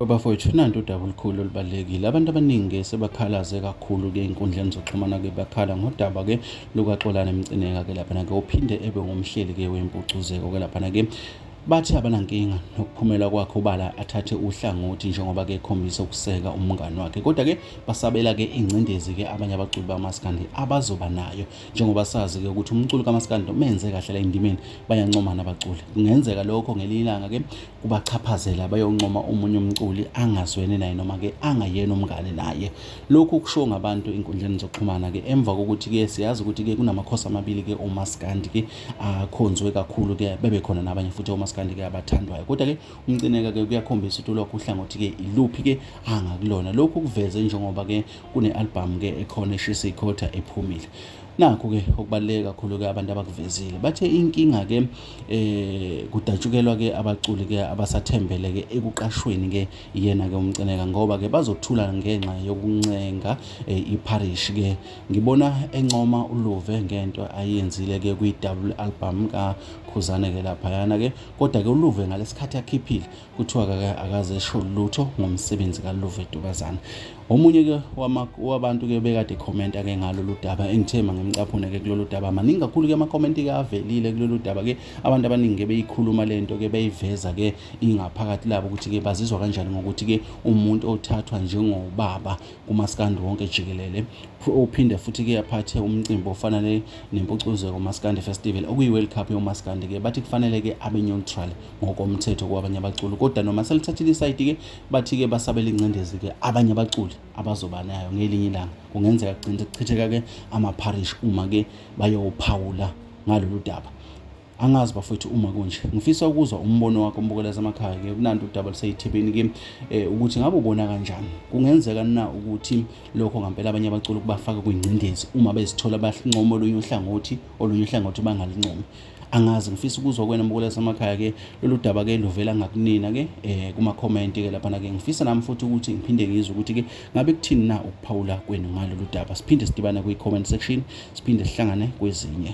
Bafowethu, nantu udaba olukhulu olubalulekile. Abantu abaningi-ke sebakhalaze kakhulu-ke ey'nkundleni zokuxhumana-ke bakhala ngodaba-ke lukaXolani Mcineka-ke laphana-ke ophinde ebe ngumhleli-ke wempucuzeko-ke laphana-ke. Bathi abanankinga nokuphumela kwakhe ubala athathe uhlangothi njengoba-ke ekhombisa ukuseka umngani wakhe. Kodwa-ke basabela-ke ingcindezi-ke abanye abaculi bamaskandi abazoba nayo njengoba sazi-ke ukuthi umculi kamaskandi menze kahle la endimeni bayancomana abaculi. Kungenzeka lokho ngelinye ilanga-ke kubachaphazela bayoncoma omunye umculi angazwene naye noma ke angayena umngane naye. Lokhu kushiwo ngabantu enkundleni zokuxhumana ke emva kokuthi ke siyazi ukuthi ke kunamakhosi amabili ke omaskandi ke akhonzwe kakhulu ke bebekhona nabanye futhi omaskandi ke abathandwayo. Kodwa ke uMcineka ke kuyakhombisa ukuthi ulokhu uhlangothi ke iluphi ke angakulona. Lokhu kuveze njengoba ke kune-album ke ekhona eshisa ikhotha ephumile. Nakhu-ke okubaluleke kakhulu-ke abantu abakuvezile. Bathe inkinga-ke kudatshukelwa-ke abaculi-ke abasathembele-ke ekuqashweni-ke iyena-ke uMcineka ngoba-ke bazothula ngenxa yokuncenga ipharishi-ke. Ngibona encoma uLuve ngento ayenzile-ke kwi-double album kaKhuzane-ke laphayana-ke. Kodwa-ke uLuve ngalesikhathi akhiphile kuthiwa akaze esho lutho ngomsebenzi kaLuve Dubazana. Omunye ke wabantu ke bekade commenta ke ngalolu daba engithe mangimcaphune ke kulolu daba maningi kakhulu ke ama comment ke avelile kulolu daba ke abantu abaningi ke beyikhuluma lento ke beyiveza ke ingaphakathi labo ukuthi ke bazizwa kanjani ngokuthi ke umuntu othathwa njengobaba kumaskandi wonke jikelele ophinde futhi ke aphathe umcimbi ofana nempucuzeko Maskandi Festival okuyi World Cup yomaskandi ke bathi kufanele ke abe neutral ngokomthetho kwabanye abaculi kodwa noma selithathile isayidi ke bathi ke basabela ingcindezi ke abanye abaculi abazoba nayo ngelinye ilanga kungenzeka kugcine kuchitheka ke amapharishi uma ke bayophawula ngalolu daba. Angazi bafowethu uma kunje ngifisa ukuzwa umbono wakho mbukela semakhaya ke kunantu udaba luseyithebeni ke ukuthi ngabe ubona kanjani kungenzeka na ukuthi lokho ngampela abanye abaculi kubafaka kwingcindezi uma bezithola bancoma olunye uhlangothi olunye uhlangothi bangalincomi. Angazi ngifisa ukuzwa kwena mbukela semakhaya ke lolu daba ke luvela ngakunina ke kuma comment ke laphana ke ngifisa nami futhi ukuthi ngiphinde ngizwe ukuthi ke ngabe kuthini na ukuphawula kwenu ngalolu daba. Siphinde sidibane kwi comment section, siphinde sihlangane kwezinye.